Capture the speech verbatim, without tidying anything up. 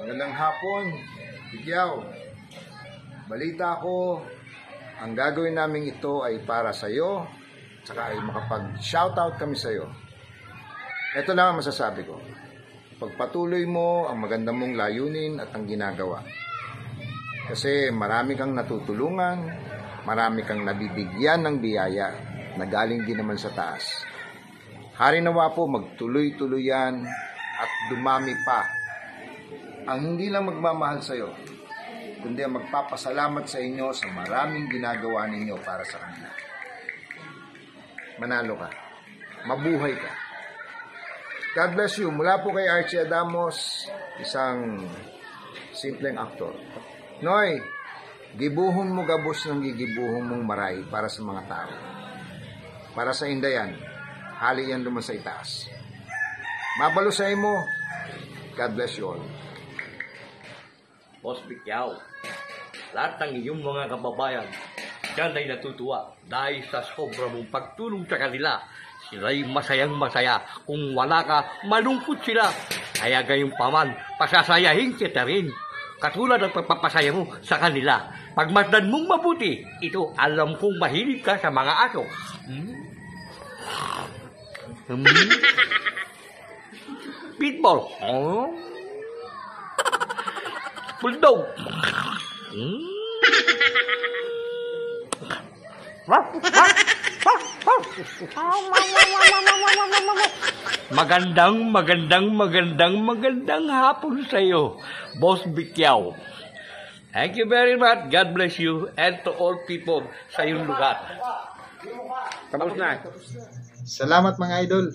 Magandang hapon, Bikyaw. Balita ko, ang gagawin naming ito ay para sa iyo, tsaka ay makapag-shoutout kami sa iyo. Ito lang ang masasabi ko. Pagpatuloy mo ang maganda mong layunin at ang ginagawa. Kasi marami kang natutulungan, marami kang nabibigyan ng biyaya na galing din naman sa taas. Hari nawa po, magtuloy-tuloy yan at dumami pa. Ang hindi lang magmamahal sa'yo, kundi ang magpapasalamat sa inyo sa maraming ginagawa ninyo para sa kanila. Manalo ka. Mabuhay ka. God bless you. Mula po kay Archie Adamos, isang simpleng aktor. Noy, gibuhon mo gabos ng gigibuhon mong maray para sa mga tao. Para sa indayan, hali yan duman sa itaas. Mabalo sa imo. God bless you all. Boss Bikyaw, lahat ng iyong mga kababayan dyan ay natutuwa dahil sa sobra mong pagtulong sa kanila. Sila'y masayang masaya. Kung wala ka, malungkot sila. Kaya gayon pa man, pasasayahin kita rin. Katulad ng pagpapasaya mo sa kanila. Pagmasdan mong mabuti, ito, alam kong mahilig ka sa mga aso. Hmm? Hmm? Pitbull. Oh. Bulldog. Hmm? Magandang, magandang, magandang, magandang hapon sa iyo, Boss Bikyaw. Thank you very much. God bless you and to all people sa iyong lugar. Tapos na. Salamat, mga idol.